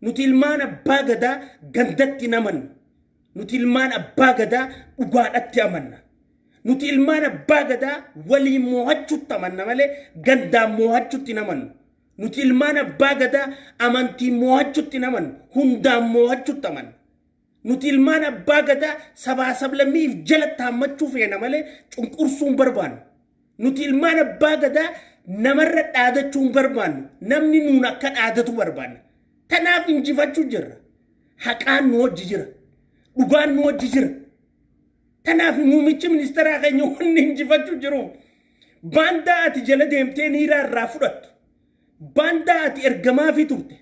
Nuti ilmaan abbaa gadaa gandatti hin amannu. Nuti ilmaan abbaa gadaa dhugaadhatti amanna. Nuti ilmaan abbaa gadaa waliin moo'achutti amanna malee gandaan moo'achutti hin amannu. Nuti ilmaan abbaa gadaa amantiin moo'achutti hin amannu. Hundaan moo'achutti amanna. Nuti ilmaan abbaa gadaa sabaa sablammiif jalatti haammachuu feena malee cunqursuu hin barbaannu. Nuti ilmaan abbaa gadaa namarra dhaadachuu hin barbaannu. Namni nuun akka dhaadatu barbaanna. Tanaaf injifachuu jirra. Haqaan nu wajji jira. Dhugaan nu wajji jira. Tanaaf muummichi ministeeraa keenya wanni injifachuu jiruuf baandaa ati jala deemtee niiraa irraa fudhattu. Baandaa ati ergamaafii turte.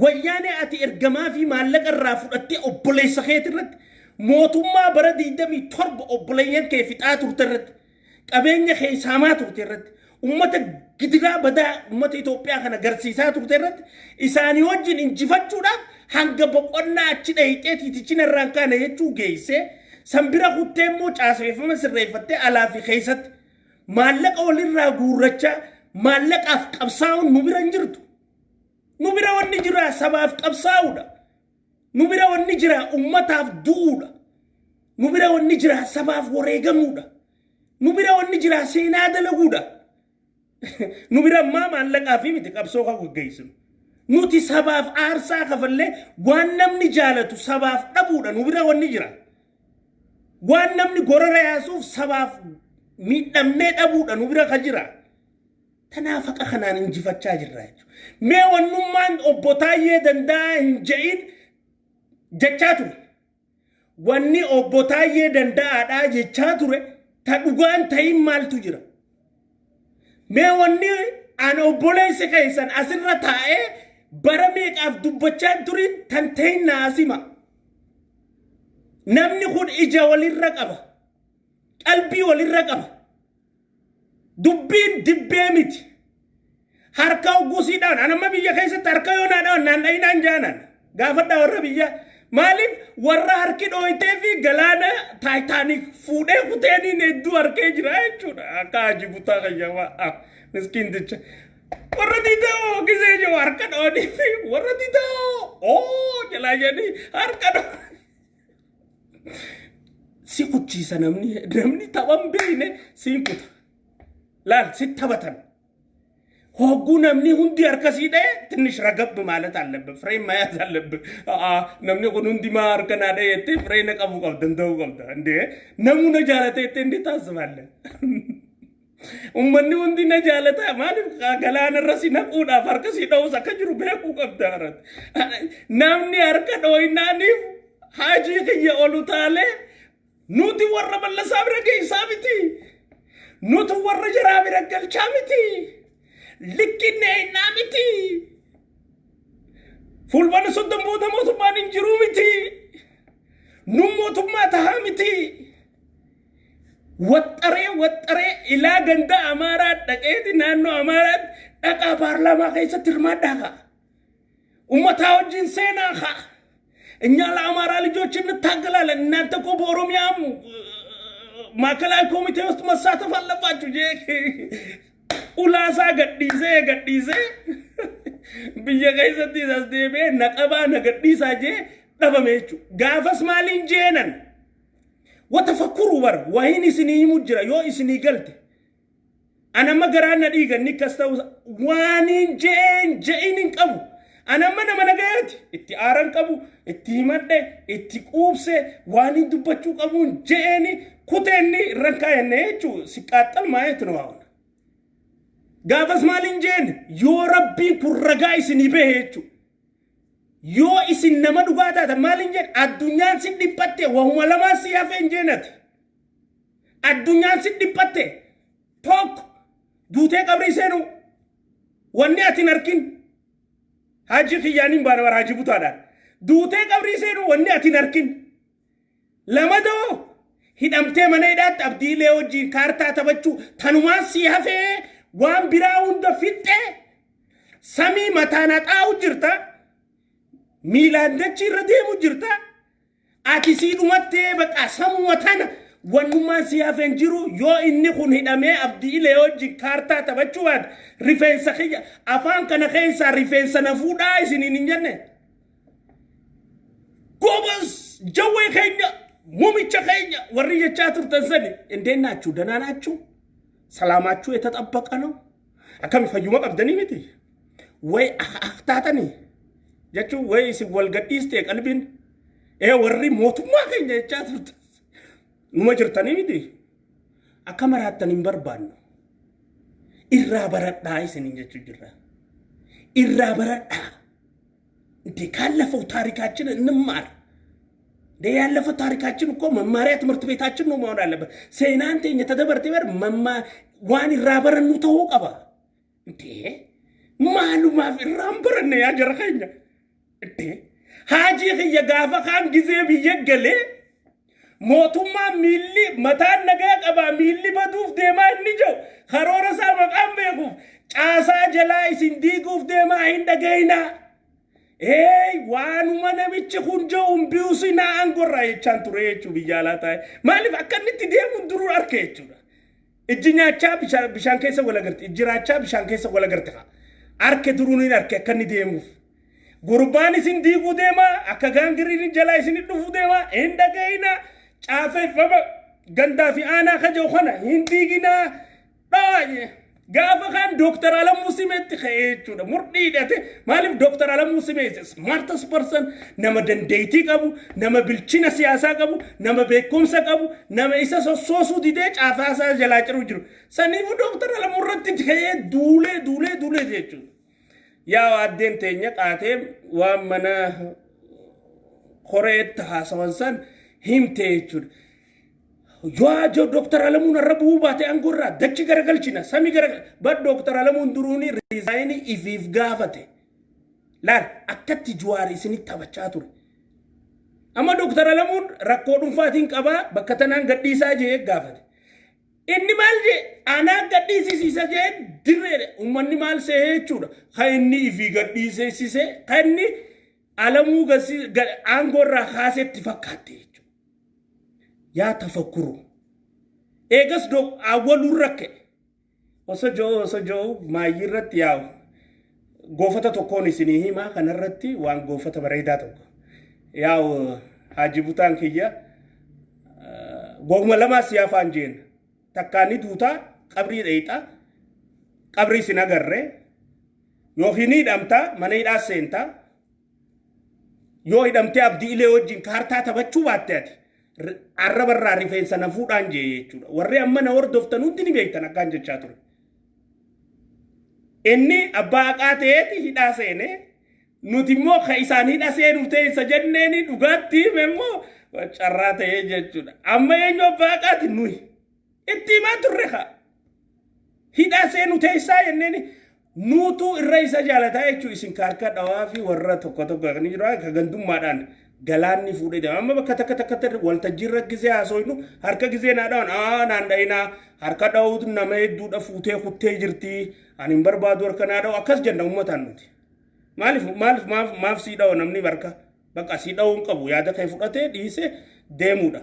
Wayyaanee ati ergamaafii maallaqa irraa fudhattee obboleessa keeti irratti mootummaa bara 27 obboleeyyan kee fixaa turte irratti qabeenya kee saamaa turte irratti ummata gidiraa badaa ummata Itoophiyaa kana garsiisaa turte irratti isaanii wajjin injifachuudhaaf hanga boqonnaa achi dhayixee tiitichi narraan kaane jechuu geessee san bira kuttee immoo caaseffama sirreeffattee alaa fi keessatti maallaqa walirraa guurrachaa maallaqaaf qabsaa'uun nu bira hin jirtu. Nu bira wanni jira sabaaf qabsaa'uudha. Nu bira wanni jira ummataaf du'uudha. Nu bira wanni jira sabaaf wareegamuudha. Nu bira wanni jira seenaa dalaguudha. Nu bira ammaa maallaqaa fi miti qabsoo kan gaggeessinu. Nuti sabaaf aarsaa kafallee waan namni jaalatu sabaaf dhabuudha nu bira wanni jira. Waan namni gorora yaasuuf sabaaf miidhamnee dhabuudha nu bira ka jira. Tanaaf haqa kanaan injifachaa jirra jechuudha. Mee wannummaan obbo Taayyee Danda'aa hin je'in jechaa ture. Wanni obbo Taayyee Danda'aadhaa jechaa ture ta dhugaan ta'in maaltu jira? Mee wanni an obboleessi keessan asirra taa'ee bara meeqaaf dubbachaa hin turin tan ta'in naa asima. Namni kun ija walirra qaba. Qalbii walirra qaba. Dubbiin dibbee miti. Harka oggusiidhaan an amma biyya keessatti harka yoo naa dhawan naan dhayinaan jaanan gaafadhaa warra biyya maaliif warra harki dhooytee fi galaana taayitaanik fuudhee kuteeniin hedduu harkee jira jechuudha akka hajii butaa kayyamaa miskiinticha. Warra didoo gisee jiru harka dhoonii fi warra didoo oo jalaa jedhanii harka dhoon. Si kuchiisa namni namni taphan beekne siin kuta. Laal si taphatan. Hogguu namni hundi harka sii dha'e ትንሽ ረገብ ማለት አለብህ። ፍሬን መያዝ አለብህ። Namni kun hundi maa harka naa dha'e jettee ፍሬን qabuu qabda danda'uu qabda. እንዴ namuu na jaalate jettee እንዴት ታስባለህ? Uummanni hundi na jaalata maaliif galaanarra si naquudhaaf harka si dha'us akka jiru beekuu qabda. Namni harka dhooynaaniif haajii kiyya olu taalee nuti warra Mallasaa bira geessaa miti. Nuti warra jaraa bira galchaa miti. Likkinneennaa miti. Fulbaana 30 booda mootummaan hin jiruu miti. Nu mootummaa tahaa miti. Waxxaree waxxaree ilaa ganda Amaaraa dhaqeeti naannoo Amaaraatti dhaqaa paarlaamaa keessatti hirmaadhaa ka'a. Uummataa wajjin seenaa ka'a. እኛ ለአማራ ልጆች እንታገላለን። እናንተ እኮ በኦሮሚያም ማዕከላዊ ኮሚቴ ውስጥ መሳተፍ አለባችሁ። Ulaasaa gadhiisee gadhiisee biyya keessatti as deebi'ee naqabaa na gadhiisaa jee dhabame jechuudha. Gaafas maaliin jeenan? Watafakkuru bar wahiin isinii himu jira yoo isinii galte. Anamma garaan na dhiigan ni akkas ta'u waaniin jeen je'in hin qabu. Anamma nama nagayaati. Itti aaran qabu, itti himadhe, itti quubse, waaniin dubbachuu qabuun je'eeni kuteenni irran kaayanne jechuudha. Si qaaxxal maayeetu nama hawan. Gaafas maaliin jeen yoo rabbiin kun ragaa isinii bahe jechuudha. Yoo isin nama dhugaa taatan maaliin jeen addunyaan si dhiphatte wahuma lamaan si hafe hin jeenati. Addunyaan si dhiphatte tokko duutee qabrii seenu wanni ati hin arkin hajji kiyyaaniin baana bara hajji butaadhaan duutee qabrii seenu wanni ati hin arkin lama doo hidhamtee mana hidhaatti abdiilee wajjin kaartaa taphachuu tanumaan si hafee waan biraa hunda fixxee samii mataan haxaa'u jirta miilaan dachii irra deemu jirta ati sii dhumattee baqa samuma tana wannummaan si hafeen jiru yoo inni kun hidhamee abdiilee wajjin kaartaa taphachuu baate rifeensa kiyya afaan kana keessaa rifeensa na fuudhaa isiniin hin jenne. Jawwee keenya muumicha keenya warri jechaa turtan sani እንዴት ናችሁ? ደህና ናችሁ? ሰላማችሁ የተጠበቀ ነው? Akkami fayyuma qabdanii miti? Way taatanii jechuun way isin wal gadhiiste qalbiin ee warri mootummaa keenya jechaa turtan numa jirtanii miti? Akka maraattan hin barbaannu. Irraa baradhaa isiniin jechuu jirra. Irraa baradhaa. እንዴ ካለፈው ታሪካችን እንማር። እንዴ ያለፈው ታሪካችን እኮ መማሪያ ትምህርት ቤታችን ነው መሆን አለበት። Seenaan teenya ta dabarte bar waan irraa barannu ta'uu qaba. እንዴ maalumaaf irraan baranne yaa jara keenya? እንዴ haajii kiyya gaafa kaan gizee biyya galee mootummaan miilli mataan nagaa qabaa miilli baduuf deemaa inni jiru karoora isaa maqaan beekuuf caasaa jalaa isin diiguuf deemaa hin dhagayinaa. Ee waanuma namichi kun jiru hin biusinaa aangorraa jechaan ture jechuu biyya alaa taa'e. Maaliif akka inni itti deemu duruu arke jechuudha. Ijji nyaachaa bishaan keessa wal agarti. Ijji raachaa bishaan keessa wal agarti. Arke duruun hin arke akka inni deemuuf. Gurbaan isin diiguu deemaa akka gaangiriin jalaa isin dhufuu deemaa hin dhagayinaa caafeeffama gandaa fi aanaa kaja'u kana hin diiginaa dhaa. Gaafa kaan Dooktar Alamuu Simeetti ka'ee jechuudha. Mudhii hidhate. Maaliif Dooktar Alamuu Simee is smartest person, nama dandeettii qabu, nama bilchina siyaasaa qabu, nama beekumsa qabu, nama isa sossoosuu didee caafaa isaa jalaa ciru jiru. Saniifuu Dooktar Alamuu irratti ka'ee duulee duulee duulee jechuudha. Yaa addeen teenya qaatee waan mana koreetti haasawan san himte jechuudha. Yoo Dooktar Alamuun irra bu'uu baate aangoo irraa dachi garagalchina samii garagal bar Dooktar Alamuun duruuni resign ifiif gaafate. Laal akkatti Jawaar isinitti taphachaa ture. Amma Dooktar Alamuun rakkoo dhuunfaatiin qabaa bakka tanaan gadhiisaa jee gaafate. Inni maal jee anaa gadhiisisiisa jee dirreedha. Uummanni maal se'ee jechuudha. Kan inni ifii gadhiisisise kan inni Alamuu aangoo irraa kaasetti fakkaatte jechuudha. Yaa tafakkuru. Eegas awwaluun rakke. Osoo ji'oo maayyii irratti yaa'u. Goofata tokkoon isinii himaa kanarratti waan goofata bareedaa tokko. Yaa'u Haaji Butaan kiyya googuma lamaa siyaafaan jeen. Takkaan ni duutaa qabrii dheeyxaa qabrii isin agarree yookiin ni hidhamtaa mana hidhaa seentaa yoo hidhamtee Abdii Ilee wajjin kaartaa taphachuu baatte ati arraba irraa rifeensa na fuudhaan jee jechuudha. Warri amma na hordoftan hundi ni beektan akkaan jechaa ture. Inni abbaa haqaa ta'eeti hidhaa seenee nuti immoo ka isaan hidha seenuuf ta'e isa jenneeni dhugaatti hime immoo carraa ta'ee jechuudha. Amma eenyu abbaa haqaati nuyi. Itti himaa turre kaa. Hidhaa seenu teessaa jenneeni nuutu irra isa jaalataa jechuun isin kaarkaa dhawaa fi warra tokko tokko kan jiru ka gandummaadhaan galaanni fuudhee deema. Amma bakka takka takkatti waltajjii irra gizee haasofnu harka gizee naa dhawan aa naan dhayinaa harka dhawuutu nama hedduudha fuutee kuttee jirti ani hin barbaadu harka naa dhawu akkas jenna uummataan nuti. Maaliif maaliif maaf maaf sii dhawa namni barka bakka sii dhawuu hin qabu yaada kee fudhatee dhiisee deemuudha.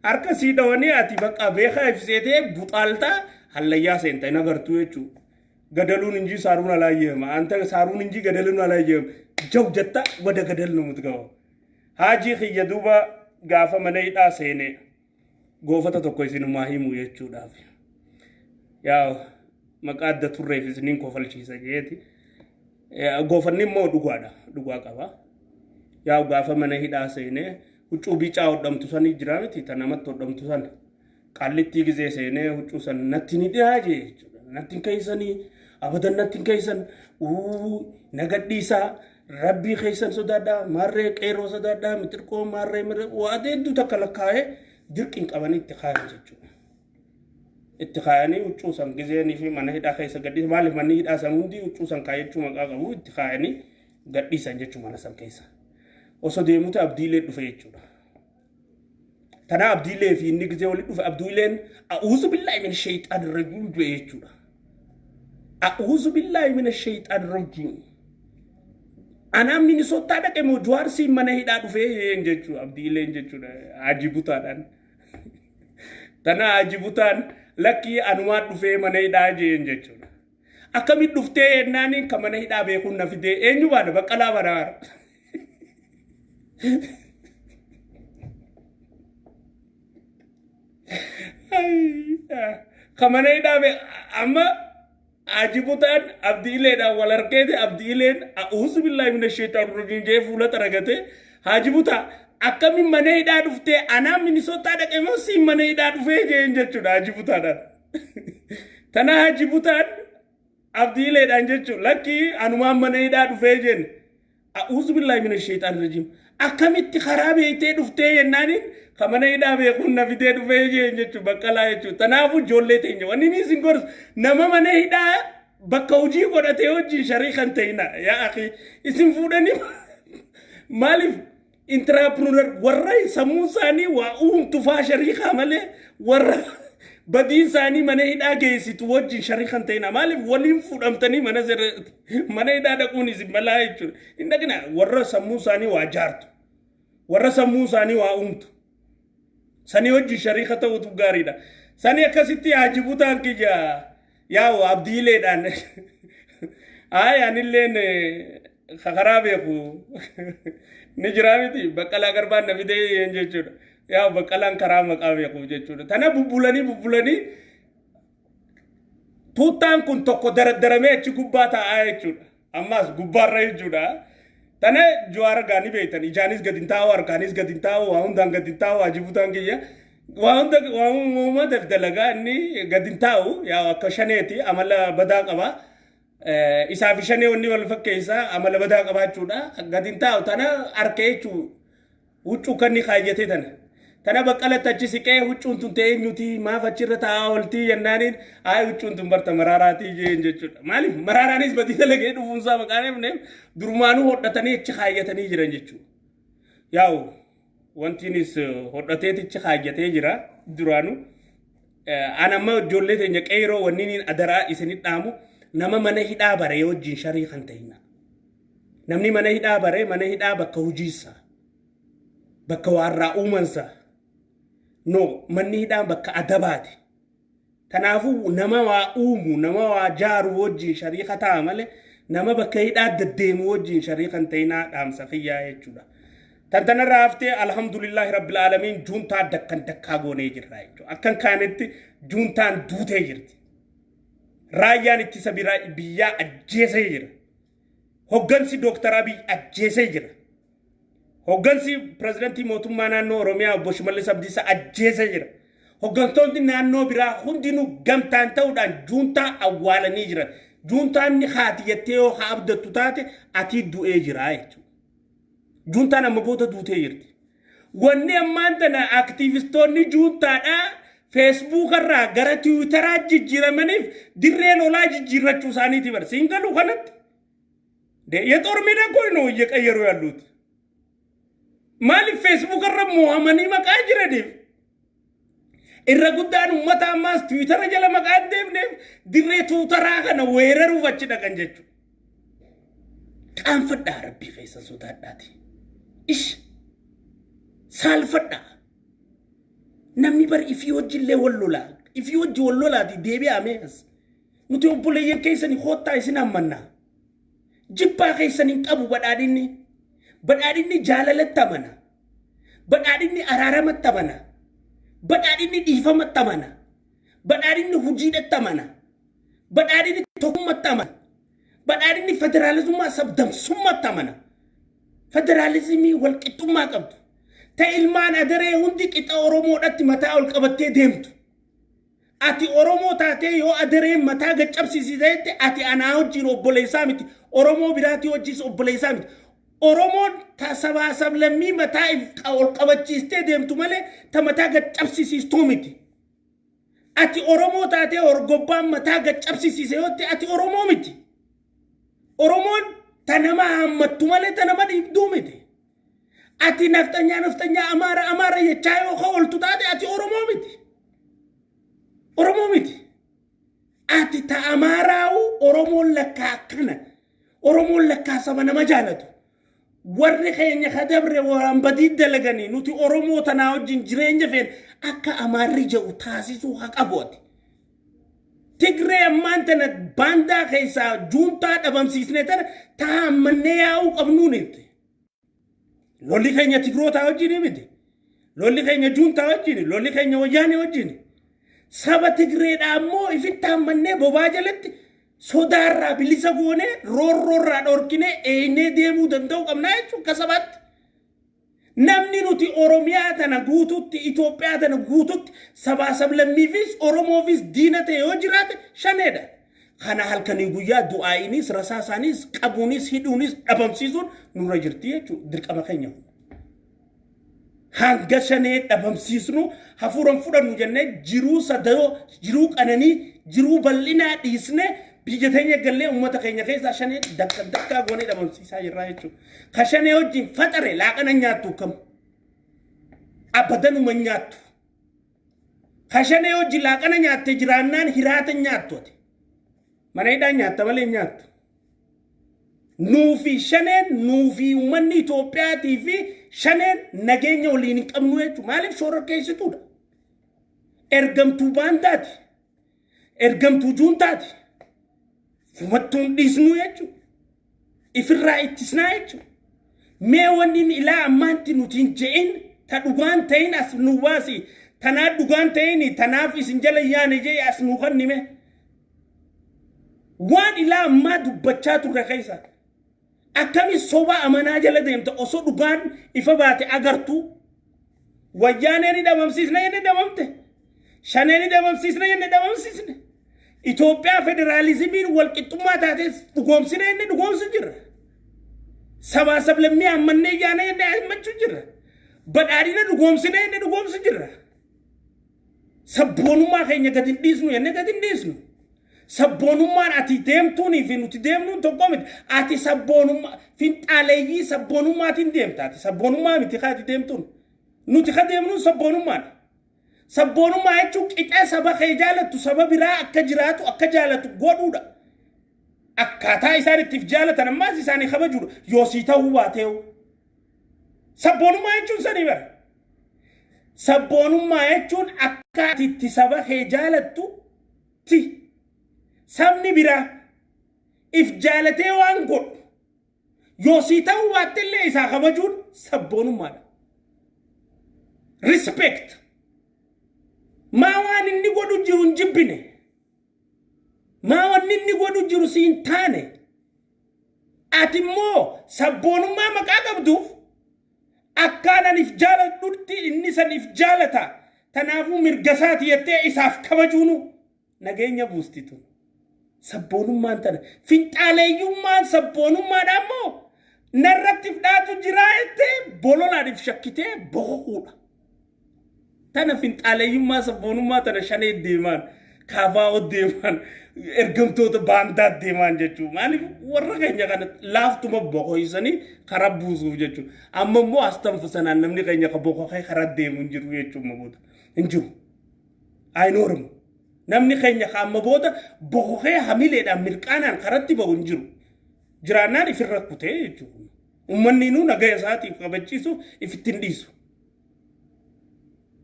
Harka sii dhawanii ati bakka beekaa ibseetee buxaaltaa hallayyaa seenta hin agartuu jechuudha. ገደሉን እንጂ ሳሩን አላየህም። አንተ ሳሩን እንጂ ገደሉን አላየህም። ጀው ጀታ ወደ ገደል ነው የምትገባው። Haajii kiyya duuba gaafa mana hidhaa seene goofata tokko isinumaa himu jechuudhaaf. Yaa maqaa adda turreef isiniin kofalchiisa jeeti. Goofanni immoo dhugaadha. Dhugaa qaba. Yaa gaafa mana hidhaa seene huccuu bicaa hodhamtu sanii jira miti ta namatti hodhamtu san. Qaallittii gizee seenee huccuu san natti ni dhiyaa jee jechuudha. Natti hin keessanii abadan natti hin keessan na gadhiisaa rabbii keessan sodaadhaa maarree qeerroo sodaadhaa mixirqoo maarree mirree waa hedduu takka lakkaa'ee dirqiin qabanii itti kaayan jechuudha. Itti kaayanii huccuu san gizeenii fi mana hidhaa keessa gadhiisan maaliif manni hidhaa san hundi huccuu san kaayachuu maqaa qabu itti kaayanii gadhiisan jechuudha mana san keessa. Osoo deemuuti Abdiilee dhufe jechuudha. Tanaa Abdiilee fi inni gizee walitti dhufe Abdiileen أعوذ بالله من الشيطان الرجيم du'e jechuudha. أعوذ بالله من الشيطان الرجيم. Anaan Minisootaa dhaqe moo Jawaar siin mana hidhaa dhufee jechuudha Abdiileen jechuudha Haji Butaadhaan. Tana Haji Butaan lakkii anumaan dhufee mana hidhaa jeen jechuudha. Akkamitti dhuftee jennaan kan mana hidhaa beekuun na fidee eenyu baana Baqqalaa Baraara. Ka mana hidhaa be amma Ajibutaan Abdi Ileedhaan wal harkeete Abdi Ileen a'uuzu billaahi mina sheexaan rajiim jee fuula xaragate Hajibutaa akkamiin mana hidhaa dhuftee anaa Minisootaa dhaqe moo siin mana hidhaa dhufee jeen jechuudha Hajibutaadhaan. Tana Hajibutaan Abdi Ileedhaan jechuudha lakkii anumaan mana hidhaa dhufee jeen. A'uuzu billaahi mina sheexaan rajiim. Akkamitti karaa beektee dhuftee jennaaniin ka mana hidhaa beekuun na fidee dhufee jeen jechuudha baqqalaa jechuudha. Tanaafuu ijoollee teenya wanni inni isin gorsu nama mana hidhaa bakka hojii godhatee wajjin shariika hin ta'ina yaa akhi isin fuudhanii maaliif intiraapiruunar warra sammuu isaanii waa uumtu faa shariikaa malee warra badiin isaanii mana hidhaa geessitu wajjin shariika hin ta'ina maaliif waliin fuudhamtanii mana mana hidhaa dhaquun isin balaa jechuudha hin dhaqina warra sammuu isaanii waa jaartu warra sammuu isaanii waa uumtu sanii wajjin shariika ta'utu gaariidha sanii akkasitti haajibutaan kiyya yaa'u abdiileedhaan Ayi anilleen karaa beeku ni jiraa miti baqqalaa garbaan na fidee yeen jechuudha. Yaa baqqalaan karaa maqaa beeku jechuudha. Tana bubbulanii bubbulanii tuuttaan kun tokko daraddaramee achi gubbaa taa'aa jechuudha. Ammaas gubbaarra jechuudha. Tana Jawaar gaa ni beektan ijaanis gadi hin taa'u harkaanis gadi hin taa'u waa hundaan gadi hin taa'u ajibutaan kiyya. Waa hunda waa uumama daldalagaa inni gadi hin taa'u yaa akka shaneeti amala badaa qaba. Isaa fi shanee wanni wal fakkeessa amala badaa qabaachuudha. Gadi hin taa'u tana harka jechuu huccuu kan inni kaayyatee tana. Tana baqqalatti achi siqee huccuun tun ta'ee eenyuti maaf achirra taa'aa ooltii jennaaniin ayi huccuun tun barta maraaraatii jeen jechuudha. Maaliif maraaraanis badii dalagee dhufuunsaa maqaan himneef durumaanuu hodhatanii achi kaayyatanii jiran jechuudha. Yaa'u wantiinis hodhateetichi kaayyatee jira duraanuu. An amma ijoollee teenya qeeroo wanniin adaraa isinit dhaamu nama mana hidhaa baree wajjin sharii kan ta'ina. Namni mana hidhaa baree mana hidhaa bakka hojiisa. Bakka waarraa uumansa. No manni hidhaa bakka adabaati. Kanaafuu nama waa uumu nama waa jaaru wajjin shariika ta'a malee nama bakka hidhaa deddeemu wajjin shariika hin ta'inaa dhaamsa kiyyaa jechuudha. Tan tanarraa haftee alhamdulillaahi rabbil aalamiin juuntaa dakkan dakkaa goonee jirra jechuudha. Akkan kaanetti juuntaan duutee jirti. Raayyaan ittisa biyyaa ajjeesee jira. Hoggansi Dooktar Abiy ajjeesee jira. Hoggansi pirezidantii mootummaa naannoo Oromiyaa obbo Shimallis Abdiisaa ajjeesee jira. Hoggantoonni naannoo biraa hundinuu gamtaan ta'uudhaan juuntaa awwaalanii jiran. Juuntaan ni haati jettee yoo haa abdattu taate atii du'ee jira jechuudha. Juuntaan amma booda duutee jirti. Wanni ammaan tana aktiivistoonni juuntaadhaa feesbuukarraa gara tiwiitaraa jijjiiramaniif dirree lolaa jijjiirrachuu isaaniiti bar. Siin galuu kanatti. የጦር ሜዳ እኮ ነው እየቀየሩ ያሉት። Maaliif feesbuukarra mo'amanii maqaa jiraniif? Irra guddaan uummata ammaas tiwiitara jala maqaa hin deemneef dirree tuutaraa kana weeraruuf achi dhaqan jechuudha. Qaanfadhaa rabbii keessa sodaadhaati. Ish saalfadhaa. Namni bar ifii wajjillee wal lolaa. Ifii wajji wal lolaati deebi'aa mee as. Nuti obboleeyyan keessanii koottaa isin hammannaa. Jibbaa keessan hin qabu badhaadhinni. Badhaadhinni jaalalatti amana. Badhaadhinni araaramatti amana. Badhaadhinni dhiifamatti amana. Badhaadhinni hojiidhatti amana. Badhaadhinni tokkummatti amana. Badhaadhinni federaalizummaa sabdamsummaatti amana. Federaalizimii walqixxummaa qabdu. Ta ilmaan adaree hundi qixa Oromoodhatti mataa ol qabattee deemtu. Ati Oromoo taatee yoo adareen mataa gad cabsiisiteetti ati anaa wajjin obboleessaa miti. Oromoo biraatii wajjis obboleessaa miti. Oromoon ta sabaa sablammii mataa ol qabachiistee deemtu malee ta mataa gad cabsisiistuu miti. Ati Oromoo taatee horgobbaan mataa gad cabsisiise yoo ta'e ati Oromoo miti. Oromoon ta nama haammattu malee ta nama dhiibduu miti. Ati nafxanyaa nafxanyaa amaara amaara jechaa yoo ka ooltu taate ati Oromoo miti. Oromoo miti. Ati ta amaaraa'u Oromoon lakkaa akkana. Oromoon lakkaa saba nama jaalatu. Warri keenya ka dabre waan badii dalaganii nuti Oromoo tanaa wajjin jireenya feena akka amaarri jedhu taasisuu haa qabu ati. Tigree ammaan tana baandaa keessaa juuntaa dhabamsiisne tana taa ammannee yaa'uu qabnuun itti. Lolli keenya Tigrootaa wajjin miti. Lolli keenya juuntaa wajjin, lolli keenya wayyaanee wajjin. Saba Tigreedhaa immoo ifitti hammannee bobaa jalatti sodaarraa bilisa goonee, roorroorraa dhorkinee, eeynee deemuu danda'uu qabnaa jechuudha akka sabaatti. Namni nuti Oromiyaa tana guututti, Itoophiyaa tana guututti sabaa sablammiifis Oromoofis diina ta'e yoo jiraate shaneedha. Kana halkanii guyyaa du'aa'iinis, rasaasaanis, qabuunis, hidhuunis dhabamsiisuun nurra jirti jechuudha dirqama keenya kun. Hanga shanee dhabamsiisnu hafuuran fudhannu jennee jiruu sadayoo, jiruu qananii, jiruu bal'inaa dhiisnee biyya teenya gallee uummata keenya keessaa shanee dakka dakkaa goonee dhabamsiisaa jirraa jechuudha. Ka shanee wajjin faxare laaqana nyaattu kam? Abadanuma nyaattu. Ka shanee wajjin laaqana nyaatte jiraannaan hiraata nyaattu ati. Mana hidhaa nyaatta malee hin nyaattu. Nuufi shaneen, nuufi uummanni Itoophiyaatii fi shaneen nageenya waliin hin qabnu jechuudha. Maaliif? Shororkeessituudha? Ergamtuu baandaati. Ergamtuu juuntaati. Fumattuun dhiisnuu jechuudha. Ifirraa ittisnaa jechuudha. Mee wanni inni ilaa ammaatti nuti hin je'in ta dhugaan ta'in as nu baasi. Tanaa dhugaan ta'in tanaaf isin jala yaane jee as nu kennime. Waan ilaa ammaa dubbachaa turre keessa akkami soba amanaa jala deemta osoo dhugaan ifa baate agartuu? Wayyaanee ni dhabamsiisna jenne, dhabamte. Shanee ni dhabamsiisna jenne, dhabamsiisne. Itoophiyaa federaalizimiin walqixxummaa taates dhugoomsine jenne, dhugoomsu jirra. Sabaa sablammii hammannee yaana jenne, hammachuu jirra. Badhaadhina dhugoomsine jenne, dhugoomsu jirra. Sabboonummaa keenya gadi hin dhiisnu jennee gadi hin dhiisnu. Sabboonummaan ati deemtuunii fi nuti deemnuun tokko miti. Ati sabboonummaa finxaaleeyyii sabboonummaatiin deemta. Ati sabboonummaa miti ka ati deemtuun. Nuti ka deemnuun sabboonummaadha. Sabboonummaa jechuun qixa saba kee jaalattu saba biraa akka jiraatu akka jaalatu godhuudha. Akkaataa isaan ittiif jaalatan ammaas isaanii kabajuudha. Yoo sii ta'uu baateewu. Sabboonummaa jechuun sanii bara. Sabboonummaa jechuun akka ati itti saba kee jaalattu ti. Sabni biraa if jaalatee waan godhu yoo sii ta'uu baatte illee isaa kabajuun sabboonummaadha. Respect. Maa waan inni godhu jiru hin jibbine. Maa wanni inni godhu jiru si hin taane. Ati immoo sabboonummaa maqaa qabduuf akkaan ani if jaaladhutti inni san if jaalata. Tanaafuu mirga isaati jettee isaaf kabajuunu nageenya buustitu. Sabboonummaan tana. Finxaaleeyyummaan sabboonummaadha immoo narratti if dhaatu jiraa jettee bololaan if shakkitee boqoquudha. Tana finxaaleeyyummaa sabboonummaa tana shanee deemaan, kaafaa'oo deemaan, ergamtoota baandaa deemaan jechuudha. Maaliif? Warra keenya kana laaftuma boqoysanii karaa buusuuf jechuudha. Amma immoo as tanfasanaan namni keenya ka boqoqee karaa deemu hin jiru jechuudha booda. Hin jiru. Ayinoormu. Namni keenya ka amma booda boqoqee hamileedhaan mirqaanaan karatti bahu hin jiru. Jiraannaan ifirra kutee jechuudha. Uummanni inuu nagaya isaatiif kabachiisuuf ifitti hin dhiisu.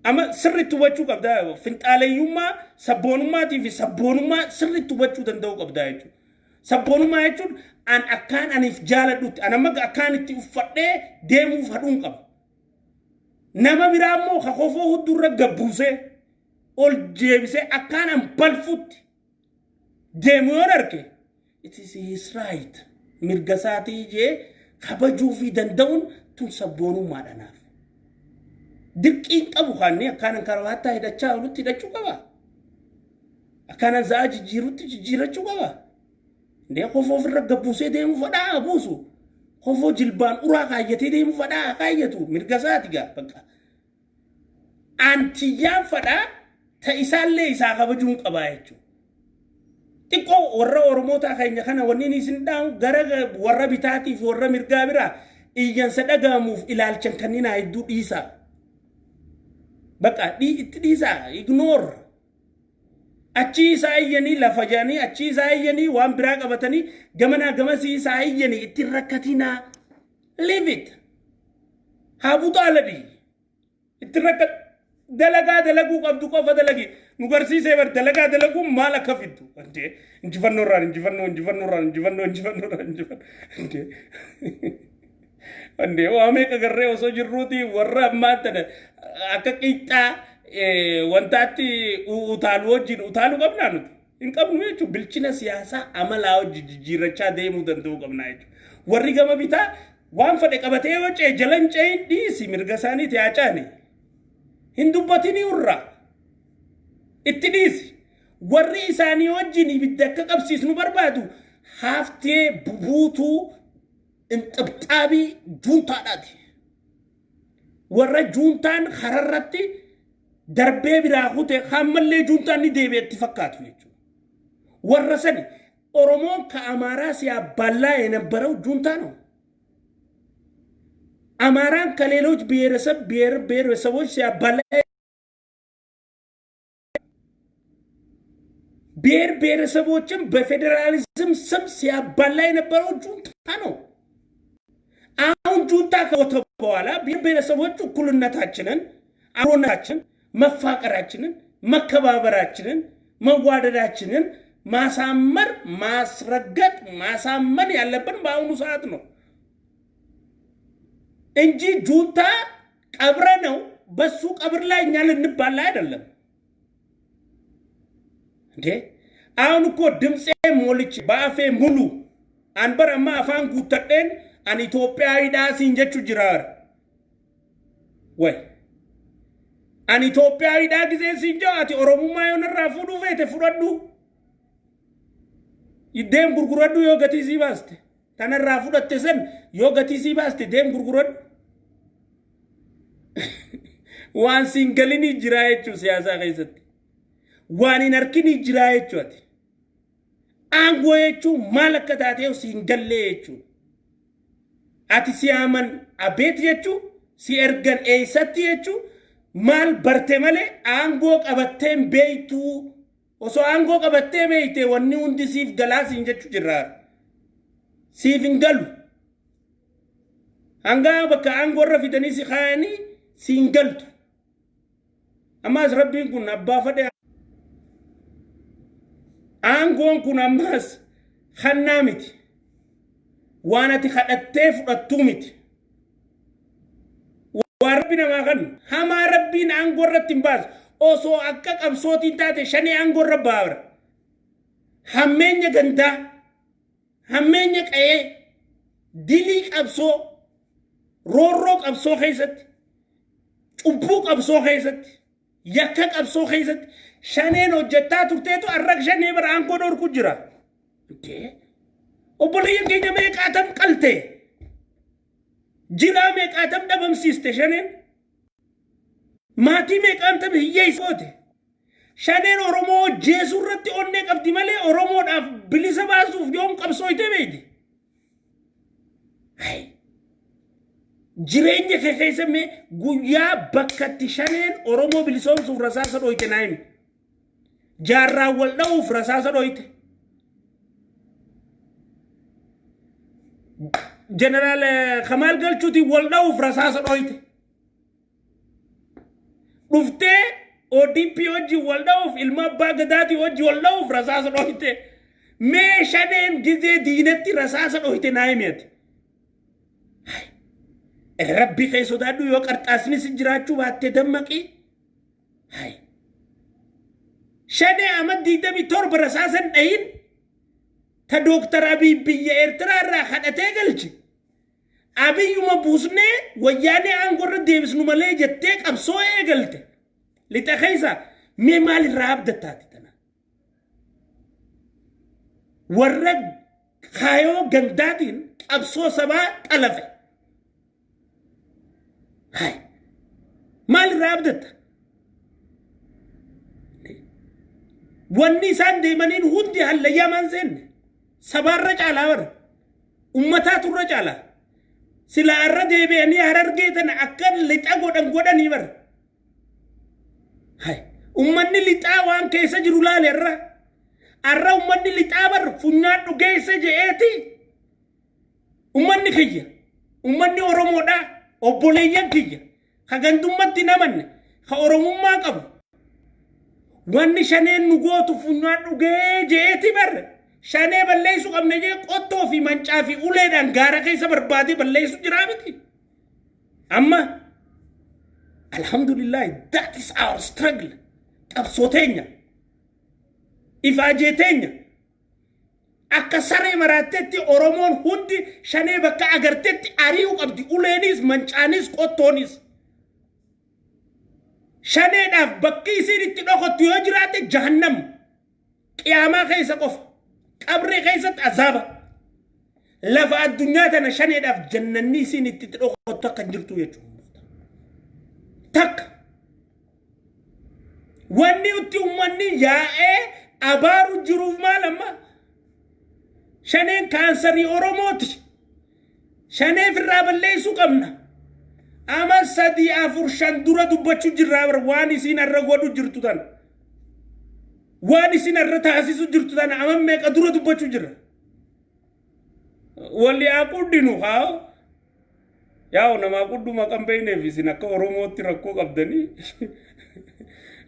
Amma sirriitti hubachuu qabda. Finxaaleeyyummaa sabboonummaatii fi sabboonummaa sirriitti hubachuu danda'uu qabda jechuudha. Sabboonummaa jechuun an akkaan aniif jaaladhutti, an amma akkaan itti uffadhee deemuuf hadhuun qaba. Nama biraa immoo ka kofoo huddurra gabbuusee ol jeebisee akkaan an balfutti deemu yoon arge, it is his right, mirga isaatii jee kabajuu fi danda'uun tun sabboonummaadha naaf. Dirqiin qabu kaanni akkaan karabaattaa hidhachaa oolutti hidhachuu qaba. Akkaan za'aa jijjiirutti jijjiirachuu qaba. Ndee kofoo ofirra gabbuusee deemuu fadhaa buusu. Kofoo jilbaan uraa kaayyatee deemuu fadhaa kaayyatu, mirga isaati gaa bakka. Antiyyaan fadhaa ta isaallee isaa kabajuun qabaa jechuudha. Xiqqoo warra Oromootaa keenya kana wanni inni isin dhaamu gara warra bitaatii fi warra mirgaa biraa iyyansa dhaga'amuuf ilaalchan kanneen hedduu dhiisaa. Bakka itti dhiisaa, ignore. Achii isaa iyyanii lafa jedhanii, achii isaa iyyanii waan biraa qabatanii, gamanaa gamasii isaa iyyanii itti rakkatinaa. Leave it. Haa buxaaladii. Itti rakka dalagaa dalaguu qabdu qofa dalagi. Nu garsiisee bar dalagaa dalaguun maal akka fiddu. Injifannoo irraan injifannoo, injifannoo irraan injifannoo, injifannoo irraan injifannoo. Wandee waa meeqa garree osoo jirruuti warra ammaa tana akka qixxaa wantaatti utaaluu wajjin utaaluu qabnaa nuti. Hin qabnu jechuudha. Bilchina siyaasaa amalaa wajjin jijjiirrachaa deemuu danda'uu qabnaa jechuudha. Warri gama bitaa waan fedhe qabatee yoo ce'e jalan ce'in dhiisi mirga isaaniiti haa ce'ani. Hin dubbatinii irraa. Itti dhiisi. Warri isaanii wajjin ibidda akka qabsiisnu barbaadu haaftee bubuutuu inxibxaabii juuntaadhaati. Warra juuntaan kararratti darbee biraa kute hammallee juuntaan ni deebi'e itti fakkaatu jechuudha. Warra sani Oromoon ka Amaaraa ሲያባላ የነበረው ጁንታ ነው። አማራን ከሌሎች ብሔረሰብ ብሔር ብሔረሰቦች ሲያባላ ብሔር ብሔረሰቦችን በፌዴራሊዝም ስም ሲያባላ የነበረው ጁንታ ነው። አሁን ጁንታ ከሞተ በኋላ ብሔር ብሔረሰቦች እኩልነታችንን፣ አብሮነታችንን፣ መፋቀራችንን፣ መከባበራችንን፣ መዋደዳችንን ማሳመር፣ ማስረገጥ፣ ማሳመን ያለብን በአሁኑ ሰዓት ነው እንጂ ጁንታ ቀብረ ነው በሱ ቀብር ላይ እኛ ልንባላ አይደለም እንዴ። አሁን እኮ ድምፄ ሞልቼ በአፌ ሙሉ አንበር አማ afaan guuttadheen ani Itoophiyaadhaa siin jechuu jira ወይ ani Itoophiyaadhaa gisee siin jedhu ati Oromummaa yoon irraa fuudhuu feete fudhadhu. Deem gurguradhu yoo gatii sii baaste. Tanarraa fudhatte san yoo gatii sii baaste deem gurguradhu. Waan siin galinii jira jechuun siyaasaa keessatti. Waan hin harkinii jira jechuudha. Aangoo jechuun maal akka taatee siin gallee jechuudha. Ati si aman abeet jechuun si ergan eessatti jechuun maal barte malee aangoo qabatteen beeytuu osoo aangoo qabattee beeyte wanni hundi siif galaa siin jechuu jirra. Siif hin galu. Hanga bakka aangoo irra fidanii si kaayanii siin galtu. Ammaas rabbiin kun abbaa fedhe aangoon kun ammaas kannaa miti. Waan ati kadhattee fudhattuu miti. Waan rabbi namaa kennu hamaa rabbiin aangoo irratti hin baasu. Osoo akka qabsootiin taate shanee aangoo irra baabra. Hammeenya gandaa, hammeenya qa'ee, dilii qabsoo, roorroo qabsoo keessatti, cubbuu qabsoo keessatti, yakka qabsoo keessatti shaneen hojjettaa turteetu arra shanee bara aangoo dhorku jira. Obboleeyyan keenya meeqaatam qalte? Jiraa meeqaatam dhabamsiiste shaneen? Maatii meeqaatam hiyyeessoote? Shaneen Oromoo hojjeesuu irratti onnee qabdi malee Oromoodhaaf bilisa baasuuf yoom qabsooyte beekti? Jireenya kee keessa mee guyyaa bakka itti shaneen Oromoo bilisoomsuuf rasaasa dhooyte naa himi. Jaarraan wal dha'uuf rasaasa dhooyte. Jeneraal Kamaal Galchuutiin wal dha'uuf rasaasa dhooyte. Dhuftee ODP wajjin wal dha'uuf ilma abbaa gadaatii wajjin wal dha'uuf rasaasa dhooyte. Mee shaneen gizee diinatti rasaasa dhooyte naa himi ati. Rabbi kee sodaadhu yoo qarxaasni si jiraachuu baatte dammaqii. Shanee ama 27 rasaasan dhahin ta Dooktar Abiy biyya Eertiraa irraa kadhatee galche. Abiyyuma buusnee wayyaanee aangoo irra deebisnu malee jettee qabsoo eegalte. Lixa keessa mee maal irraa abdattaati tana? Warra kaayoo gandaatiin qabsoo sabaa xalafe. Hai. Maal irraa abdatta? Wanni isaan deemaniin hundi hallayyaa maan seenne? Sabaarra caalaa bara. Ummataatu irra caalaa. Silaa irra deebi'anii Harargee tana akka lixa godhan godhanii bara. Hai. Ummanni lixaa waan keessa jiru laale irra. Arra ummanni lixaa bar funyaan dhugeessa je'eeti. Ummanni kiyya, ummanni Oromoodhaa, obboleeyyan kiyya, ka gandummatti hin amanne, ka Oromummaa qabu. Wanni shaneen nu gootu funyaan dhugee je'eeti bar. Shanee balleessuu qabne jee qottoo fi mancaa fi uleedhaan gaara keessa barbaadee balleessu jiraa miti. Amma alhamdulillah, that is our struggle. Qabsoo teenya. Ifaajee teenya. Akka saree maraattetti Oromoon hundi Shanee bakka agartetti ari'uu qabdi. Uleenis, mancaanis, qottoonis. Shaneedhaaf bakki isiin itti dhokattu yoo jiraate jahannam. Qiyaamaa keessa qofa. Qabrii keessatti azaaba. Lafa addunyaa tana Shaneedhaaf jannanni isiin itti dhokattu akka hin jirtu jechuudha. Takka. Wanni itti uummanni yaa'ee abaaru jiruuf maal amma? Shaneen kaansarii Oromooti. Shanee firraa balleessuu qabna. Ama 3, 4, 5 dura dubbachuu jirraa bara waan isiin har'a godhu jirtu tana. Waan isin har'a taasisu jirtu tana ama meeqa dura dubbachuu jirra. Walli haa quddinu haa. Yaa namaa quddu maqaan beekneef isin akka Oromootti rakkoo qabdanii.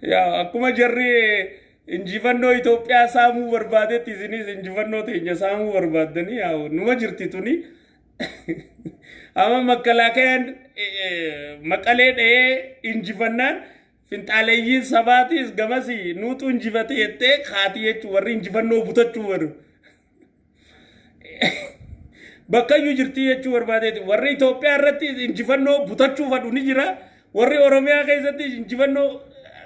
Yaa akkuma jarri injifannoo Itoophiyaa saamuu barbaadetti isinis injifannoo teenya saamuu barbaaddanii, yaa numa jirti tuni. Amma makkalaakayaan Maqalee dha'ee injifannaan finxaaleeyyiin sabaatiis gamasii nuutu injifate jettee kaati jechuun warri injifannoo butachuu barbaadu. Bakkayyuu jirti jechuu barbaadeeti. Warri Itoophiyaa irratti injifannoo butachuu fadhu ni jira. Warri Oromiyaa keessatti injifannoo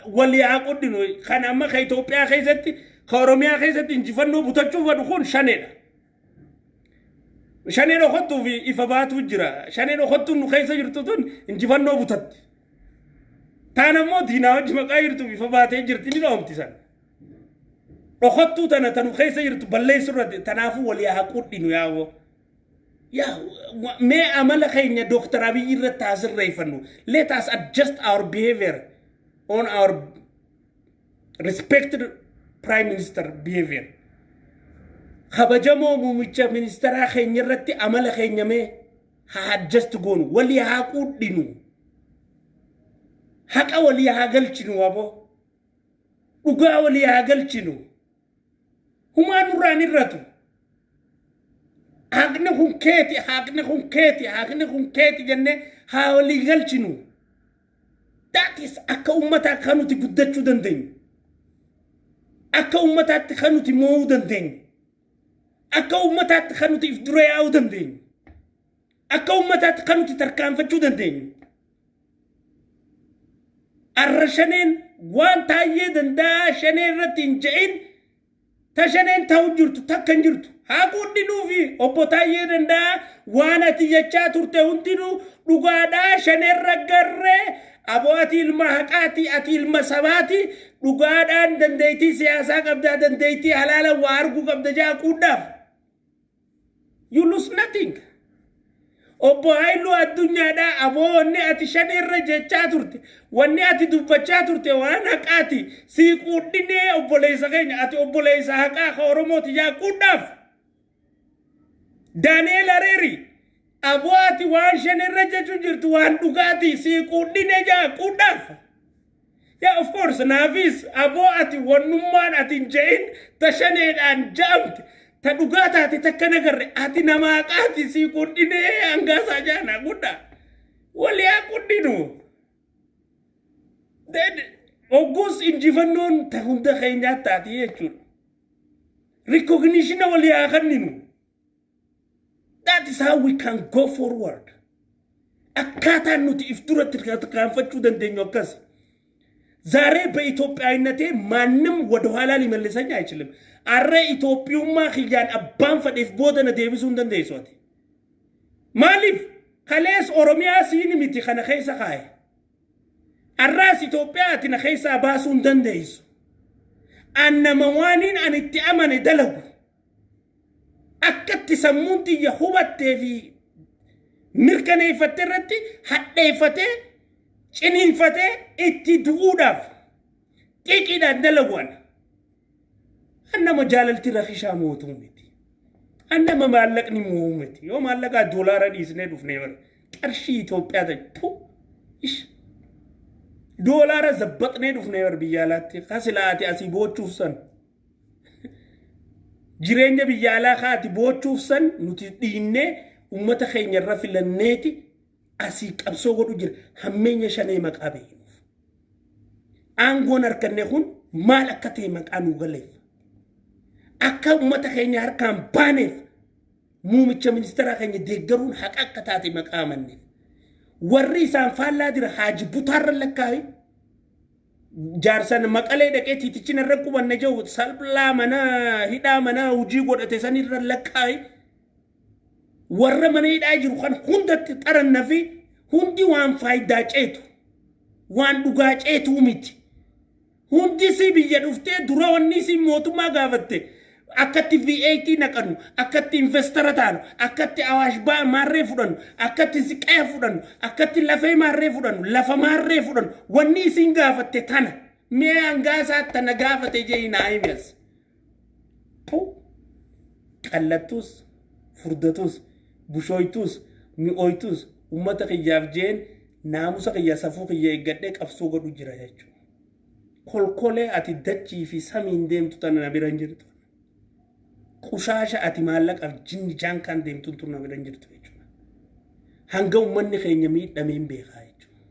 walii haa quddinu. Kan amma ka Itoophiyaa keessatti, ka Oromiyaa keessatti injifannoo butachuu fadhu kun Shaneedha. Shanee dhokottuu fi ifa baatu jira. Shanee dhokottuun nu keessa jirtu tun injifannoo butatti. Taan ammoo diinaa wajji maqaa jirtuuf ifa baatee jirti, ni dhoomti san. Dhokottuu tana tanu keessa jirtu balleessu irratti tanaafuu walii haa qudhinu yaawoo. Yaa mee amala keenya Dooktar Abiyyi irratti haa sirreeffannu. Let us adjust our behavior on our respected Prime Minister behavior. Kabajamoo muummicha ministeeraa keenya irratti amala keenya mee haa adjust goonu, walii haa quudhinu. Haqa walii haa galchinu aboo. Dhugaa walii haa galchinu. Humaa nurraan irratu. Haqni kun keeti, haqni kun keeti, haqni kun keeti jennee haa walii galchinu. That is akka uummataa kan nuti guddachuu dandeenyu. Akka uummataatti kan nuti mo'uu dandeenyu. Akka uummataatti kan nuti if dura yaa'uu dandeenyu. Akka uummataatti kan nuti tarkaanfachuu dandeenyu. Arra Shaneen waan Taayyee Danda'aa Shanee irratti hin je'in ta Shaneen ta'u jirtu takka hin jirtu. Haa guddinuu fi obbo Taayyee Danda'aa, waan ati jechaa turte hundinuu dhugaadhaa, Shaneen raggarree aboo, ati ilma haqaati, ati ilma sabaati, dhugaadhaan dandeettii siyaasaa qabdaa, dandeettii halaala waa arguu qabda jaa quudhaaf. You lose nothing. Obbo Haayiluu Addunyaadhaa, aboo, wanni ati shan irra jechaa turte, wanni ati dubbachaa turte waan haqaati. Sii quudhinee, obboleessa keenya, ati obboleessa haqaa ka Oromooti jaa quudhaaf. Daani'eel Areeri, aboo, ati waan shan irra jechuu jirtu waan dhugaati, sii quudhinee jaa quudhaaf. Yeah, of course, naafis aboo, ati wannummaan ati hin je'in ta Shaneedhaan ja'amte ta dhugaa taate takka nagarre, ati nama haqaati, sii quudhinee hangaasaa jaana guddaa. Walii haa quudhinu. Ogguus injifannoon ta hunda keenyaa taati jechuudha. Recognition walii haa kenninu. That is how we can go forward. Akkaataan nuti if duratti tarkaanfachuu dandeenyu akkas. ዛሬ በኢትዮጵያዊነቴ ማንም ወደ ኋላ ሊመልሰኝ አይችልም። Arra Itoophiyummaa kiyyaan abbaan fedheef booda na deebisuu hin dandeessu ati. Maaliif kalees Oromiyaa siini miti kana keessa kaaye? Arraas Itoophiyaa ati na keessaa baasuu hin dandeessu. An nama waaniin an itti amane dalagu. Akkatti sammuun tiyya hubattee fi mirkaneeffatte irratti hadheeffatee, ciniinfatee, itti du'uudhaaf xiqiidhaan dalagu ana. An nama jaalalti rakishaa mootuu miti. An nama maallaqni moo'uu miti. Yoo maallaqaa doolaara dhiisnee dhufnee bara qarshii Itoophiyaa ta'e pu ish. Doolaara zabbaxnee dhufnee bara biyya alaatti kasilaa ati asii boochuuf san. Jireenya biyya alaa kaati boochuuf san nuti dhiinnee uummata keenya irra filanneeti. Asii qabsoo godhu jira. Hammeenya shanee maqaa beeknuuf. Aangoon harkanne kun maal akka ta'e maqaa nuu galeef. Akka uummata keenya harkaan baaneef muumicha ministeeraa keenya deeggaruun haqa akka taate maqaa amanneef. Warri isaan faallaa jira haaji butaarra lakkaa'e. Jaarsan maqalee dhaqee tiitichi narra qubanne jiru salphaa mana hidhaa mana hojii godhate sanirra lakkaa'e. Warra mana hidhaa jiru kan hundatti xaranna fi hundi waan faayidaa ceetu waan dhugaa ceetuu miti. Hundi si biyya dhuftee dura wanni si mootummaa gaafatte akkatti VAT naqannu, akkatti investara taanu, akkatti awaash baa maarree fudhannu, akkatti siqee fudhannu, akkatti lafee maarree fudhannu, lafa maarree fudhannu, wanni isin gaafatte tana. Mee hangaasaa tana gaafate jee naa himes. Qallattus, furdatus, bushooytus, mi'ooytus uummata kiyyaaf jeen naamusa kiyya safuu kiyya eeggadhee qabsoo godhu jira jechuudha. Kolkolee ati dachii fi samiin deemtu tana na bira hin jirtu. Qushaasha ati maallaqaaf jinni jaankaan deemtu tun na bira hin jirtu jechuudha. Hanga uummanni keenya miidhamee hin beekaa jechuudha.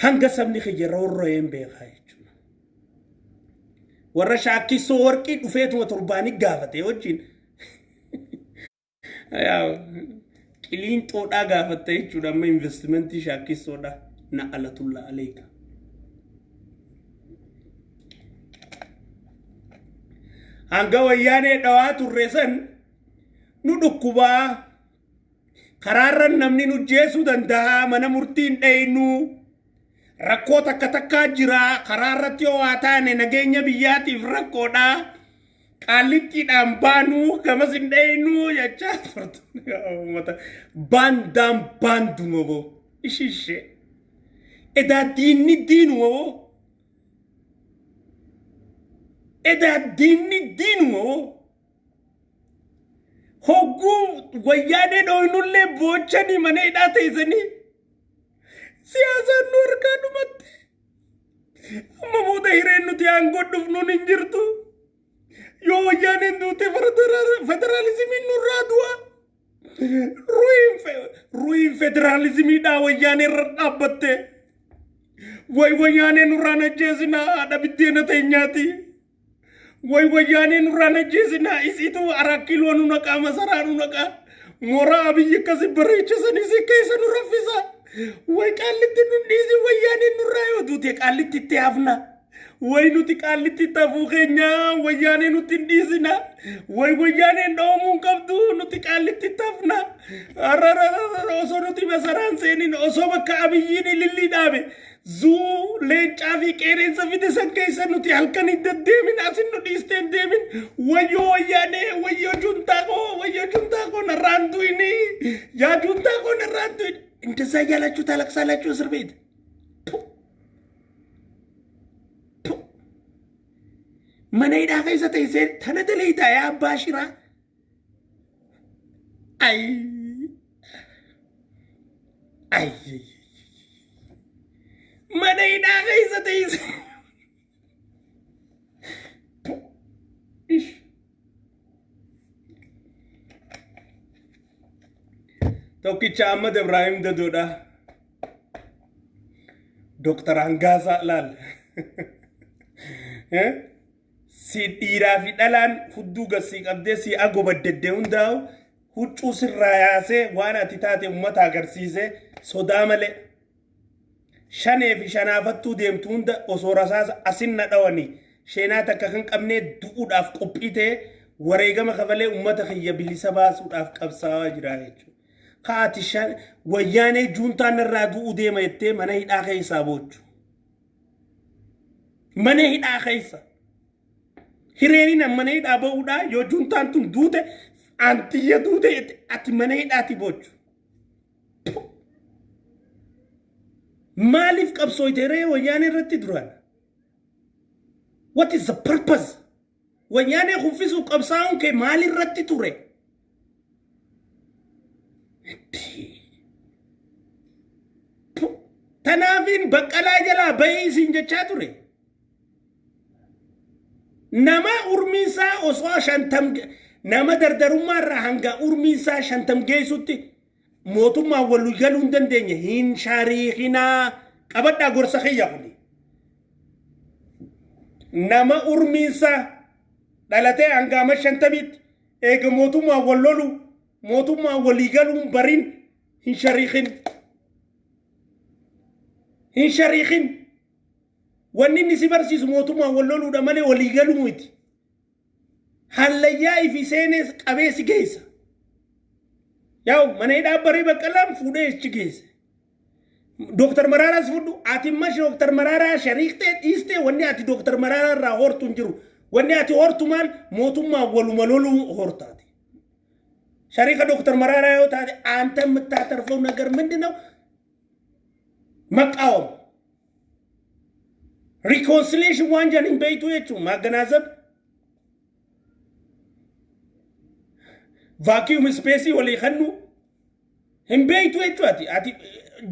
Hanga sabni keenya roorro'ee hin beekaa jechuudha. Warra shaakkisoo warqii dhufeetuma torbaanii gaafate wajjin. Qiliinxoodhaa gaafatte jechuudha amma investimentii shaakkisoodha na alatulla aleeka. Hanga wayyaanee dhawaa turre san nu dhukkubaa karaarra namni nu jeesuu danda'a mana murtiin dheynu rakkoo takka takkaa jira karaa irratti yoo waa taane nageenya biyyaatiif rakkoodha. Qaallittiidhaan baanuu gamas hin dheynu jechaa turte. Uummata baandaan baanduma boo ishishee. Edaa diinni diinuma boo. Edaa diinni diinuma boo. Hogguu wayyaanee dhooynullee boochanii mana hidhaa teessanii siyaasaan nu harkaa dhumatti. Amma booda hireen nuti aangoo dhufnuun hin jirtu. Yoo wayyaaneen duute federaalizimiin nurraa du'a. Ruhiin federaalizimiidhaa wayyaanee irra dhaabbatte. Way wayyaanee nurraan ajjeesinaa haadha biddeena teenyaati. Way wayyaanee nurraan ajjeesinaa isiitu araa kiiloo nu naqaa masaraa nu naqaa. Mooraa abiyyi akkasi bareechisan isii keessa nu raffisa. Way qaallitti nu dhiisi wayyaaneen nurraa yoo duute qaallitti itti hafna. Way nuti qaallitti itti hafuu keenya wayyaanee nutti hin dhiisina. Way wayyaaneen dhoomuu hin qabdu nuti qaallitti itti hafna. Arararara osoo nuti masaraan seenin osoo bakka abiyyiin ilillii dhaabe zuu leencaa fi qeereensa fide san keessa nuti halkan hin deddeemin asin nu dhiistee hin deemin wayyoo wayyaanee wayyoo juntaa koo wayyoo juntaa koo narraan du'ini yaa juntaa koo narraan du'ini እንደዛ እያላችሁ ታለቅሳላችሁ እስር ቤት። Mana hidhaa keessa teessee tana daleeytaa yaa abbaa shiraa. Ay. Ay. Mana hidhaa keessa teessee. Ish. Tokkicha Ahmad Ibrahim Dadoodha. Dooktar Hangaasaa laal. Si dhiiraa fi dhalaan hudduu gassii qabdee si agobaddedde hundaa'u huccuu sirraa yaasee waan ati taate uummata agarsiisee sodaa malee shanee fi shanaafattuu deemtu hunda osoo rasaasa asin na dhawanii sheenaa takka kan qabnee du'uudhaaf qophii ta'e wareegama kafalee uummata kiyya bilisa baasuudhaaf qabsaa'aa jira jechuudha. Kaati wayyaanee juuntaan irraa du'uu deema jettee mana hidhaa keessaa boochu. Mana hidhaa keessa. Hireeniin mana hidhaa ba'uudhaa yoo juuntaan tun duute antiyya duute ati mana hidhaati boochu. Maaliif qabsooyte ree wayyaanee irratti duraan? What is the purpose? Wayyaanee kuffisuuf qabsaa'uun kee maalirratti ture? Tanaafiin baqqalaa jalaa bahii isin jechaa ture. Nama urmiin isaa osoo 50 nama dardarummaa irraa hanga urmiin isaa 50 geessutti Mootummaan walii galuu hin dandeenye hin shariikinaa. Qabadhaa, gorsa kiyya kuni. Nama urmiinsaa dhalatee hanga ama 50tti eega mootummaan wal lolu, mootummaan walii galuun barin, hin shariikin. Hin shariikin. Wanni inni si barsiisu mootummaan wal loluudha malee walii galuu miti. Hallayyaa ifi seenee qabee si geessa. Yaa'u mana hidhaa barii Baqqalaan fuudhee achi geesse. Dooktar Maraaraas fudhu. Ati imma Dooktar Maraaraa shariiktee dhiistee, wanni ati Dooktar Maraaraa irraa hortu hin jiru. Wanni ati hortu maal? Mootummaan waluma loluu hortaati. Shariika Dooktar Maraaraa yoo taate, አንተ የምታተርፈው ነገር ምንድን ነው? መቃወም፣ reconciliation waan jedhan hin beektu jechuun ማገናዘብ፣ vacuum space walii kennu hin beektu jechuun ati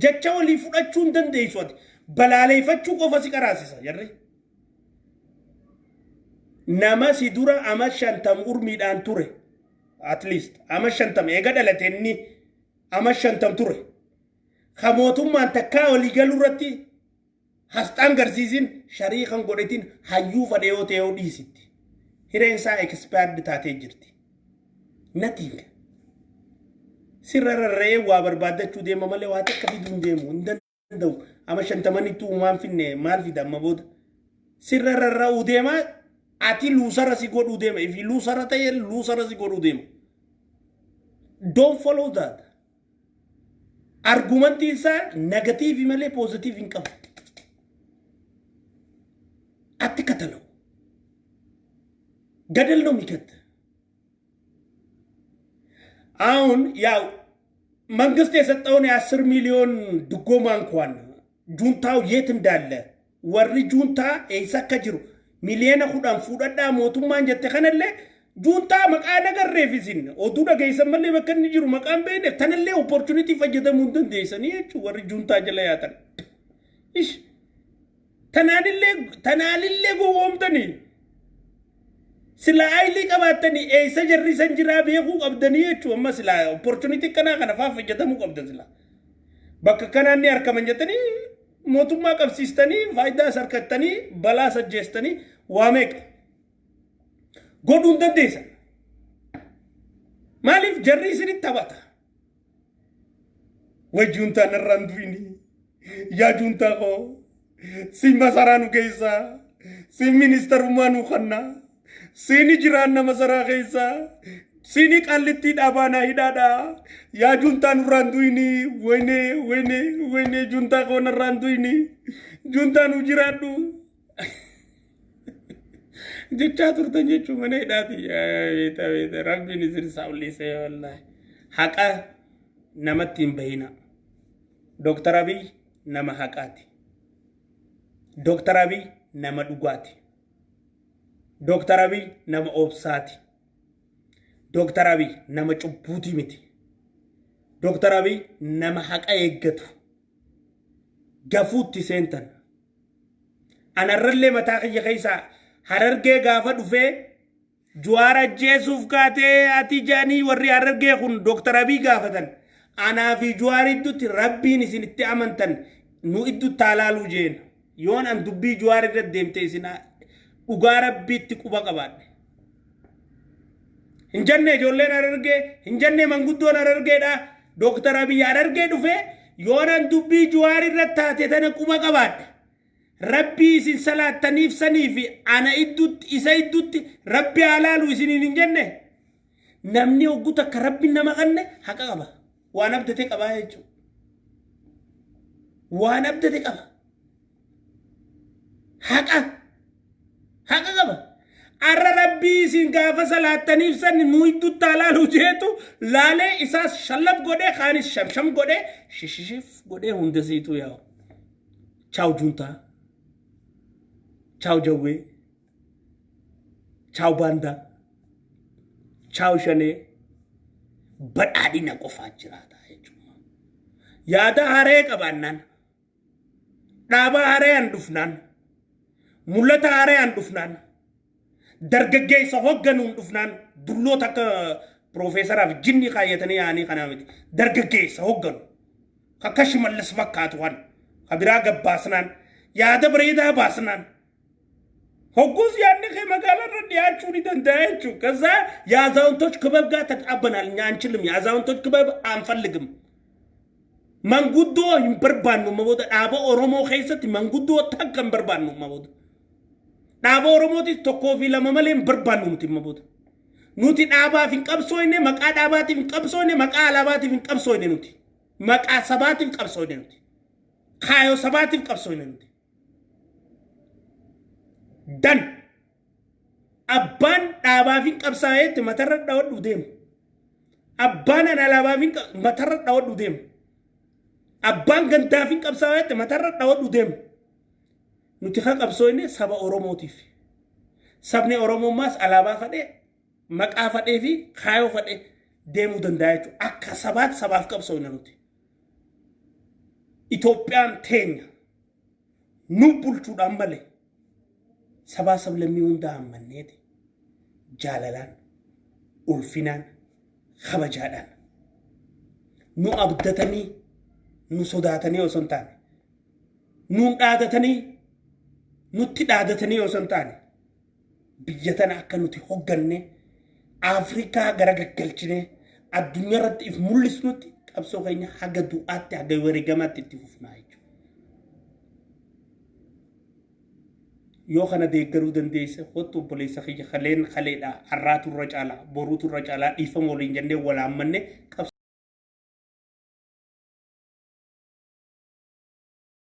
jecha walii fudhachuu hin dandeessu. Ati balaaleeffachuu qofa si qaraasisa jarri. Nama si dura ama 50 urmiidhaan ture, at least ama 50 eega dhalate, inni ama 50 ture. Ka mootummaan takkaa walii galuu irratti hasxaan garsiisin, shariikan godhatin, hayyuu fadhe yoo ta'e yoo dhiisitti. Hireen isaa expired taatee jirti. Nothing. Sirra rarra'ee waa barbaaddachuu deema malee waa takka fiduu hin deemu, hin danda'u. Ama 50nittuu uumaan finne, maal fida amma booda? Sirra rarra'uu deema, ati loser si godhuu deema. Ifi loser ta'e, loser si godhuu deema. Don't follow that. Argumentiin isaa negative malee positive hin qabu. አትከተለው። ገደል ነው የሚከት። አሁን ያው መንግስት የሰጠውን የ10 ሚሊዮን ድጎማ እንኳን ጁንታው የት እንዳለ፣ warri juuntaa eessa akka jiru, 10 miliyoona fudhadhaa mootummaan jette kanallee, juuntaa maqaa nagarreef isin oduu dhageessan malee bakka inni jiru maqaan beekne, tanallee opportunity fayyadamuu hin dandeessanii jechuun warri juuntaa jala yaatan. Ish, tanaanillee gowwoomtanii. Sila aayilii qabaattanii eessa jarri san jiraa beekuu qabdanii jechuun amma sila opportunity kanaa kana faa fayyadamuu qabdan sila. Bakka kanaan ni argaman jettanii mootummaa qabsiistanii, faayidaa harkattanii, balaa sajjeestanii, waa meeqa godhuu hin dandeessan. Maaliif? Jarri isinitti taphata. Way juuntaan irraan du'ini. Yaa juuntaa koo, si masaraa nu keessaa, si ministerummaa nu kannaa, siini jiraanna masaraa keessaa, siini Qaallittii dhaabaanaa hidhaadhaa. Yaa juuntaa, nurraan du'ini. Wayne, wayne, wayne, juuntaa koo, narraan du'ini. Juuntaa, nu jiraadhu. Jechaa turtan jechuun mana hidhaati. Beeta beeta, Rabbiin isin saawlisee wallaahi. Haqa namatti hin bahina. Dooktar Abiy nama haqaati. Dooktar Abiy nama dhugaati. Dooktar Abiy nama obsaati. Dooktar Abiy nama cubbuutii miti. Dooktar Abiy nama haqa eeggatu. Gafuutti seentan. Anarrallee mataa kiyya keessaa Harargee gaafa dhufee Juwaar ajjeesuuf kaatee ati jedhanii warri Harargee kun Dooktar Abiy gaafatan. Anaa fi Juwaar idduutti Rabbiin isin itti amantan nu idduutti haalaaluu jeen. Yoon an dubbii Juwaar irra deemte, isin dhugaa Rabbiitti quba qabaadhe. Hin jenne ijoolleen Harargee, hin jenne manguddoon Harargeedha. Dooktar Abiy Harargee dhufee yoon an dubbii Juwaar irra taate tana quba qabaadhe. Rabbii isin salaattaniif sanii fi ana idduutti, isa idduutti Rabbi haa laalu isiniin hin jenne. Namni hogguu takka Rabbi nama kanne haqa qaba. Waan abdate qabaa jechuudha. Waan abdate qaba. Haqa. Haqa qaba. Arra Rabbii isin gaafa salaattaniif sanni nu idduutti haa laalu jeetu laalee, isaas shallab godhee, kaanis shamsham godhee, shishishif godhee, hundasiitu yaa'u. Ciao juntaa. Ciao jawwee. Ciao baandaa. Ciao shanee. Badhaadhina qofaa jiraata jechuudha. Yaada haree qabaannaan, dhaabaa hareen dhufnaan, mul'ata hareen dhufnaan, dargaggeessa hoogganuun dhufnaan, dulloota akka Piroofeesaraaf jinni kaayyatanii yaa'anii kanaa miti. Dargaggeessa hogganu. Akka Shimallis fakkaatu kan. Ka biraa gabbaasnaan. Yaada bareedaa baasnaan. Hogguus yaadni kee magaalaa irra dhiyaachuu ni danda'a jechuudha. ከዛ የአዛውንቶች ክበብ ጋር ተጣበናል። እኛ አንችልም። የአዛውንቶች ክበብ አንፈልግም። Manguddoo hin barbaannu amma booda dhaaba Oromoo keessatti manguddoo takka hin barbaannu amma booda. Dhaaba Oromootis tokkoo fi lama malee hin barbaannu nuti amma booda. Nuti dhaabaaf hin qabsooyne, maqaa dhaabaatiif hin qabsooyne, maqaa alaabaatiif hin qabsooyne nuti. Maqaa sabaatiif qabsooyne nuti. Kaayoo sabaatiif qabsooyne nuti. Dan abbaan dhaabaaf hin qabsaa'eetti matarra dhawadhu deemu. Abbaan an alaabaaf hin matarra dhawadhu deemu. Abbaan gandaaf hin qabsaa'eetti matarra dhawadhu deemu. Nuti kan qabsooyne saba Oromootiif. Sabni Oromummaas alaabaa fadhee, maqaa fadhee fi kaayoo fadhee deemuu danda'a jechuudha. Akka sabaatti sabaaf qabsooyne nuti. Itoophiyaan teenya nu bulchuudhaan malee sabaa sablammii hundaa hammanneeti jaalalaan, ulfinaan, kabajaadhaan nu abdatanii nu sodaatanii osoo hin taane, nuun dhaadatanii nutti dhaadatanii osoo hin taane, biyya tana akka nuti hogganne Afrikaa gara gaggalchinee addunyaa irratti if mul'isnutti qabsoo keenya haga du'aatti, haga wareegamaatti itti fufnaa jechuudha. Yoo kana deeggaruu dandeesse kottu obboleessa kiyya, kaleen kaleedha, har'aatu irra caalaa, boruutu irra caalaa, dhiifama waliin jennee wal haammanne qabsoo.